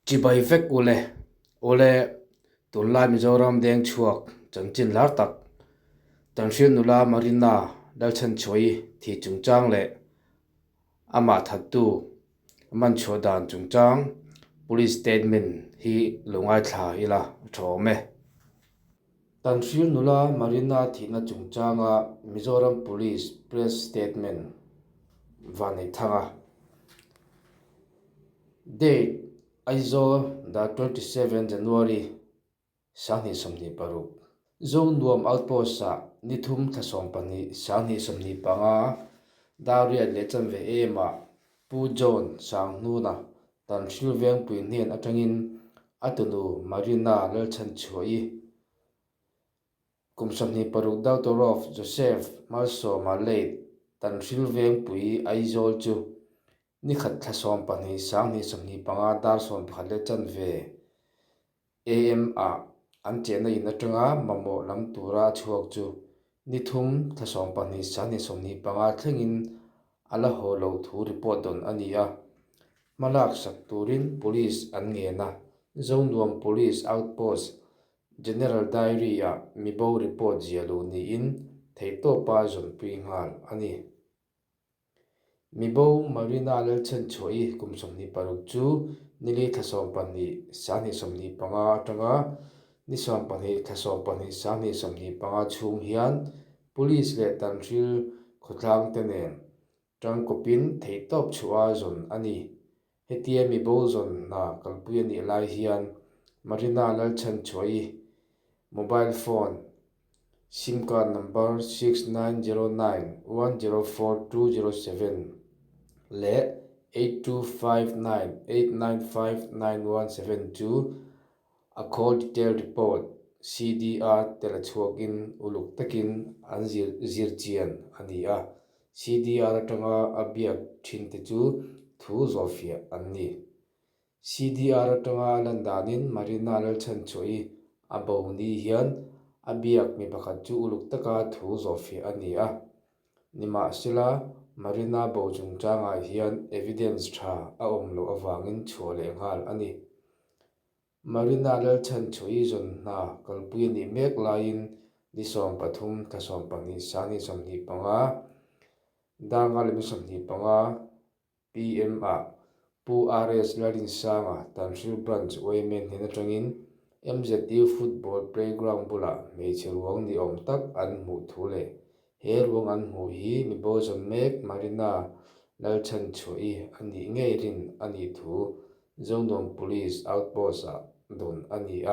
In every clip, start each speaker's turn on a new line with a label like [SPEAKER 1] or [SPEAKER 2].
[SPEAKER 1] Chibai vek ule. Awle, tunlai Mizoram deng chhuak chanchin lar tak, Tanhril nula Marina Lalchhanchhuaii thi chungchang leh amah thattu man chhuah dan chungchang Police statement hi lo ngaithla ila a tha awm e. Tanhril nula Marina thihna chungchanga Mizoram Police Press Statement Vanneihthanga Date, Aizawl, the 27 January, 2026. Zonuam Outpost-ah ni thum thla 12, 2025 dar riat leh chanve emah Pu John Sanghnuna Tanhril Vengpui hnen atangin a tunu Marina Lalchhanchhuahi Kum 26 Doctor of Joseph Malsawma late Tanhril Vengpui Aizawl chu ni khat thla 12 2025 dar 11 leh chanve AM ah an chenna in atanga mamawh lam tura a chhuak chu ni thum thla 12 2025 thlengin a la haw loh thu report dawn a ni a. Hmalak sak turin Police an ngen a, Zonuam Police Outpost General Diary-ah mibo report zia lo niin theihtawpa zawnpui nghal a ni. Mibo Marina Lalchhenchhuahi kum 26 chu nili thla 12 2025 atanga ni 12 thla 12 2025 chhung hian Police leh Tanhril khawtlang te nen tangkawpin theihtawp chhuah zawn a ni. Hetia mibo zawn hna kalpui a nih lai hian Marina Lalchhanchhuahi mobile phone sim card number 6909104207 leh 8259895917 chu a call detail report, CDR, te la chhuakin uluk takin an zirchian a ni a. CDR atanga a biak thinte chu thu zawhfiah an ni. CDR atanga a lan danin Marina Lalchhanchhuahi a bo ni hian a biak mi pakhat chu uluk taka thu zawhfiah a ni a. Nimahsela, Marina bo chungchangah hian evidence tha a awm loh avangin chhuah leh nghal a ni. Marina Lalchhanchhuahi zawn hna kalpui a nih mek laiin ni 13 thla 12 sangni 25, Danga leh ni 25 PM ah Pu RS Lalrinsanga Tanhril Branch yma hnen atangin MZU Football Playground bulah hmeichhe ruang ni awm tak an hmuh thu leh he ruang an hmuh hi mibo zawn mek Marina Lalchhanchhuahi a nih ngei rin a nih thu Zonuam Police Outpost-ah dawn a ni a,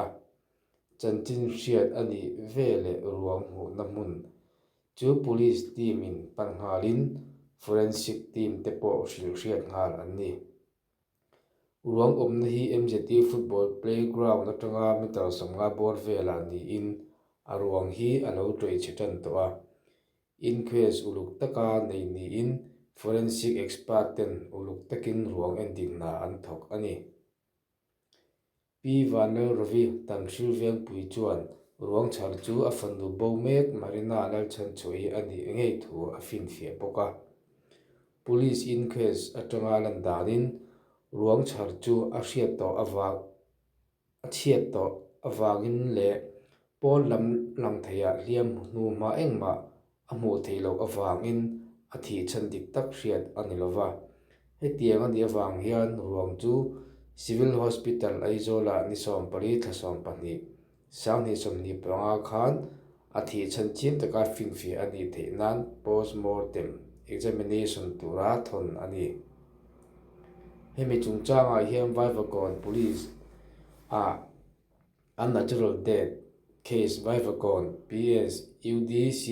[SPEAKER 1] chanchin hriat a nih veleh ruang hmuhna hmun chu Police team-in pan nghalin Forensic team te pawh hrilh hriat nghal an ni. Ruang awmna hi MZU Football Playground atanga meter 50 bawr velah niin a ruang hi a lo tawih chhe tan tawh a. Inquest uluk taka nei niin forensic expert ten uluk takin ruang endik hna an thawk a ni. Pi Vanlalrovi Tanhril Vengpui chuan ruang chhar chu a fanu bo mek Marina Lalchhanchhuahi a nih ngei thu a finfiah bawk a. Police inquest atanga lan danin ruang chhar chu a hriat tawh avang A chhiat tawh avangin leh pawn lam lang theiah hliam hnu hma engmah a hmuh theih loh avangin a thih chhan dik tak hriat a ni lova. Hetiang a nih avang hian ruang chu Civil Hospital Aizawlah ni 14 thla 12, 2025 khan a thih chhan chiang taka finfiah a nih theih nan post-mortem examination tura thawn a ni. Hemi chungchangah hian Vaivakawn Police ah unnatural death case Vaivakawn PS UDC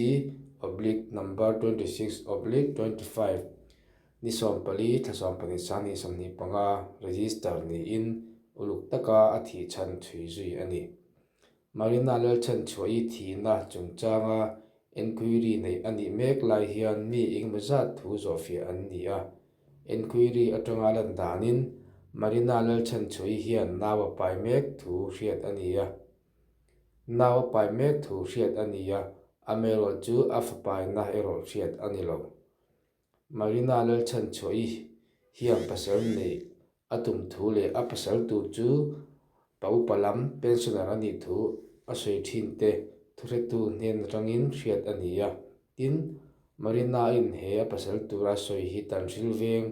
[SPEAKER 1] oblique number 26 oblique 25 ni 14 thla 12 2025 register niin uluk taka a thih chhan chhui zui a ni. Marina Lalchhanchhuahi thihna chungchanga enquiry neih a nih mek lai hian mi engemaw zat thu zawhfiah an ni a. Enquiry atanga lan danin Marina Lalchhanchhuahi hian nau a pai mek thu hriat a ni a. Nau a pai mek thu hriat a ni a, amaherawh chu a fapaina erawh hriat a ni lo. Marina Lalchhanchhuahi hian pasal neih. A tum thu leh a pasal tur chu pa upa lam pensioner a nih thu a sawi thin te thuhretu hnen atangin hriat a ni a. Tin, Marina-in he a pasal tura sawi hi Tanhril veng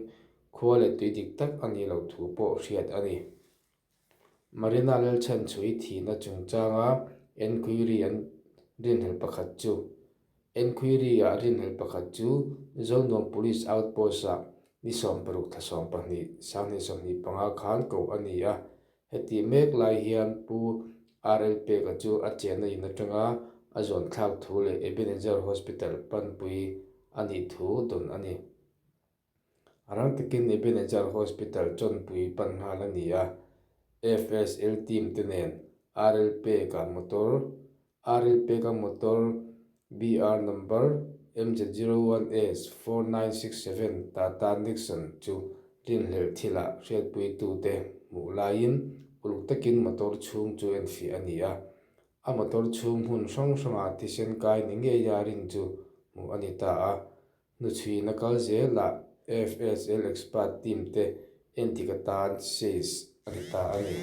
[SPEAKER 1] khua leh tui dik tak a nih loh thu pawh hriat a ni. Marina Lalchhanchhui thihna chungchanga enquiry an rinhlelh pakhat chu Enquiry-ah rinhlelh pakhat chu Zonuam Police Outpost-ah ni 60 thla 12, 2025 khan koh a ni a. Hetih mek lai hian Pu RL Peka chu a chenna in atanga a zawn thlak thu leh Ebenezer Hospital panpui a nih thu dawn a ni. A rang takin Ebenezer Hospital chawnpui pan nghal a ni a, FSL team te nen RL Peka motor RL Peka motor BR number MZ01S 4967 Tata Nexon chu rinhlelh thilah hriatpuitute hmuh laiin uluk takin motor chhung chu enfiah a ni a. A motor chhung hmun hrang hrangah thisen kai ni ngeia rin chu hmuh a ni ta a. Hnuchhuina kal zelah FSL expert team te endik atan says a ni ta a ni.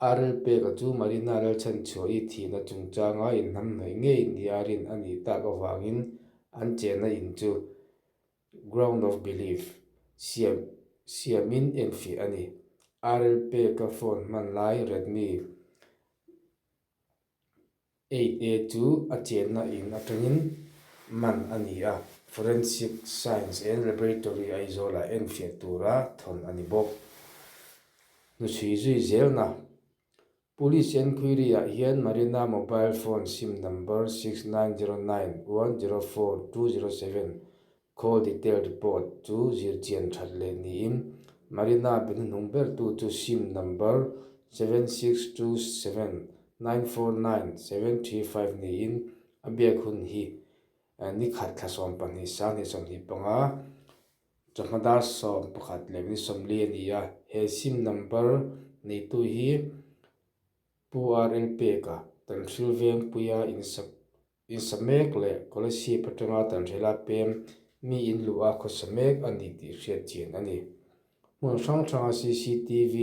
[SPEAKER 1] RL Peka chu Marina Lalchhanchhuahi thihna chungchanga inhnamhnawih ngei nia rin a nih tak avangin an chenna in chu Ground of Belief siam siamin enfiah a ni. RL Peka phone hman lai Redmi 8A chu a chenna in atangin man a ni a, Forensic Science and Laboratory Aizawlah enfiah tura thawn a ni bawk. Hnuchhui zui zelna Police enquiry-ah hian Marina mobile phone sim number 6909104207 Call detail report chu zirchian that leh niin Marina be hnuhnung bertu chu sim number 7627949735 niin a biak hun hi ni khat thla 12 2025 chawhma dar 11 leh minute 40 a ni a. He sim number neitu hi Pu RL Peka, Tanhril Vengpuia insak Insa mek leh Kolasib atanga Tanhrila pem mi in luh a khawsa mek a ni tih hriat chian a ni. Hmun hrang hranga cctv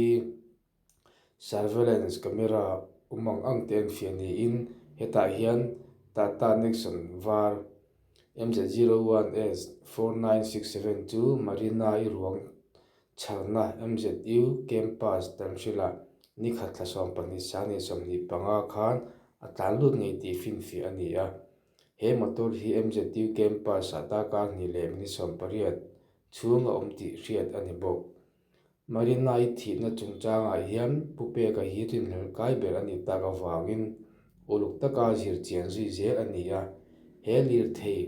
[SPEAKER 1] surveillance camera awm ang ang te an fiah niin hetah hian Tata Nexon var MZ01S 4967 chu Marina-i ruang Chharna MZU Campus Tanhrila ni khat thla 12 2025 khan a tlan lut ngei tih finfiah a ni a. He motor hi MZU Campus-ah darkar hnih leh minute 18 chhung a awm tih hriat a ni bawk. Marina-i thihna chungchangah hian Pu Peka hi rinhlelh kai ber a nih tak avangin uluk taka zir chian zui zel a ni a. He lirthei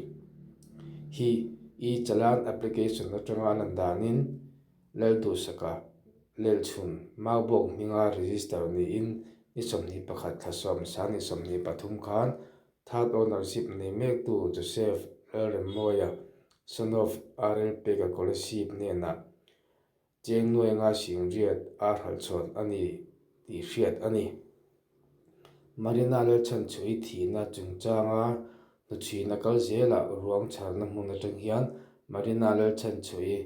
[SPEAKER 1] hi e-challan application atanga a lan danin Lalduhsaka Lelchhun Maubawk hminga register niin ni 21 thla 10 2023 khan third ownership nei mektu Joseph Lalremmawia son of RL Peka Kolasib hnenah Cheng nuainga singriat a hralhchhawn a ni tih hriat a ni. Marina Lalchhanchhui thihna chungchanga hnuchhuina kal zelah ruang chharna hmun atang hian Marina Lalchhanchhui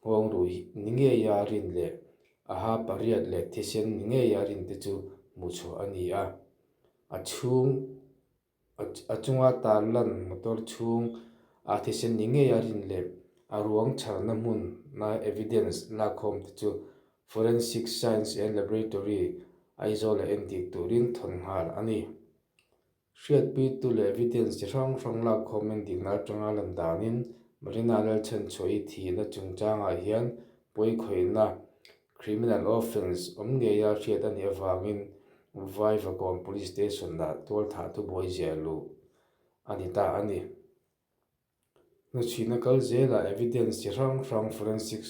[SPEAKER 1] nghawng ruh ni ngeia rin leh a ha pariat leh thisen ni ngeia rin te chu hmuhchhuah a ni a. A chhung A chunga tarlan motor chhung a thisen ni ngei a rin leh a ruang chharna hmuna evidence lakkhawm te chu Forensic Science and Laboratory Aizawl ah endik turin thawn nghal a ni. Hriatpuitu leh evidence chi hrang hrang lakkhawm endikna atanga lan danin Marina Lalchhanchhuahi thihna chungchangah hian pawikhawihna Criminal offence awm ngeia hriat a nih avangin Vaivakawn Police Station-ah tualthah thubuai ziah luh a ni ta a ni. Hnuchhina kal zelah evidence chi hrang hrang Forensic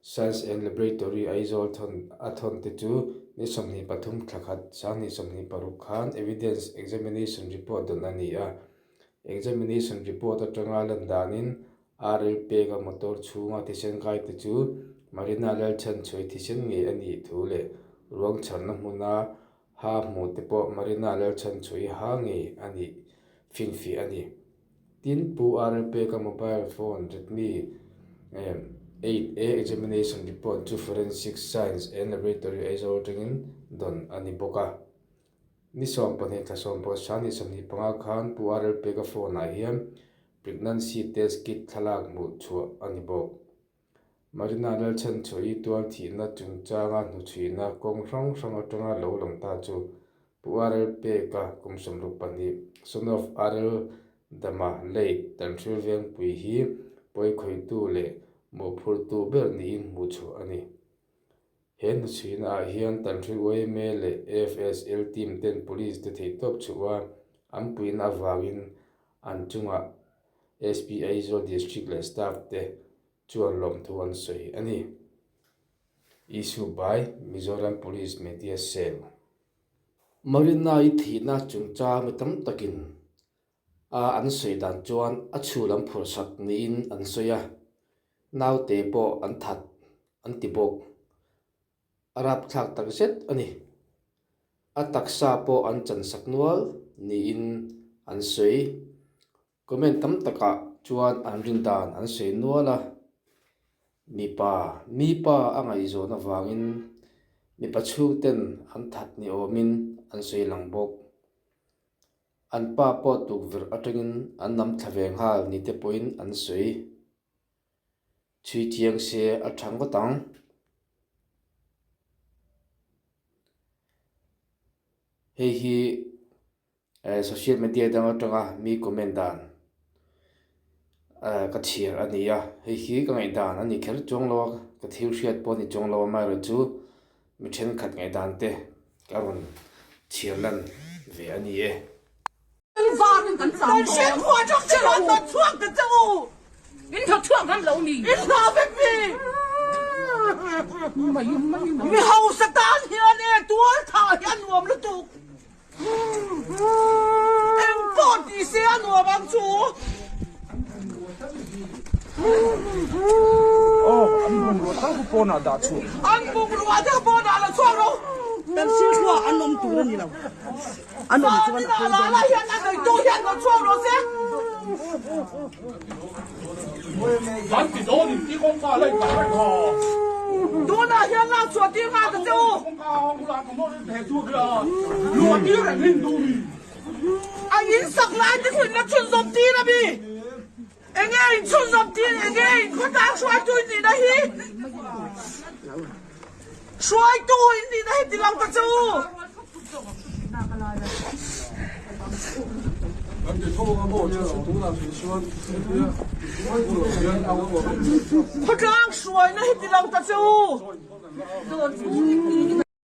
[SPEAKER 1] Science and Laboratory Aizawl thawn a thawn te chu ni 23 thla khat 2026 khan evidence examination report dawn a ni a. Examination report atanga lan danin RL peka motor chhunga thisen kai te chu Marina Lalchhanchhuai thisen ngei a nih thu leh ruang chharna hmuna ha hmuh te pawh Marina Lalchhanchhuai ha ngei a nih finfiah a ni. Tin, Pu RL peka mobile phone Redmi. 8A Examination Report chu Forensic Science and Laboratory Aizawl atangin dawn a ni bawk a. Ni 12 thla 17 ni 25 khan Pu RL Peka phone ah hian Pregnancy Test Kit thlalak hmuh chhuah a ni bawk. Marina Lalchhanchhuahi tual thihna chungchanga hnuchhuihna kawng hrang hrang atanga lo lang ta chu Pu RL Peka kum 62, son of RL Dama late Tanhril Vengpui hi pawikhawitu leh mawhphurtu ber niin hmuh chhuah a ni. He hnuchhuihna ah hian Tanhril yma leh AFSL team ten Police te theihtawp chhuah a an puihna avangin an chungah SP Aizawl District leh staff te chuan lawmthu an sawi a ni. Issue by Mizoram Police Media Cell. Marina-i thihna chungchang mi tam takin a an sawi dan chuan a chhul an phurhsak niin an sawi a, naute pawh an that an ti bawk. A rapthlak tak zet a ni. A taksa pawh an chansak nual niin an sawi. Comment tam takah chuan an rin dan an sawi nual a, mipa mipa a ngaihzawn avangin mipa chhungten an that ni awmin an sawi lang bawk. An pa pawh tukverh atangin an nam thla ve nghal ni te pawhin an sawi. Chhui chiang se a tha ngawt ang. Hei hi social media dang atanga mi comment dan ka chhiar a ni a, hei hi ka ngaihdan a ni kher chuang lo a, ka thil hriat pawh a ni chuang lo a, amaherawhchu mi thenkhat ngaihdan te ka rawn chhiar lan ve a ni e.
[SPEAKER 2] Engpawh ti se a nuam ang chu.
[SPEAKER 3] Aw, an bungrua te kha pawnah dah chhuah.
[SPEAKER 2] An bungrua te kha pawnah la chhuak ro.
[SPEAKER 4] Kan sir chhuah an awm tur a ni lo. An awm chuan a pawi dawn.
[SPEAKER 2] Lala hian a neitu hian rawn chhuak rawh se.
[SPEAKER 3] Kan ti dawn in ti kawngka a la in kah reng ha.
[SPEAKER 2] Tunah hian lak chhuah tir nghal ta che u.
[SPEAKER 3] Kawngka a hawng bulah thawmhnaw in phe chhuak ila luah tir reng hi in duh mi.
[SPEAKER 2] A in sak lai te khu in la chhunzawm tir a mi. Enge in chhunzawm tir enge in khawtlang hruaitu in nihna hi. Hruaitu in nihna hi ti lang ta che u. Khawtlang hruaina hi ti lang ta che u.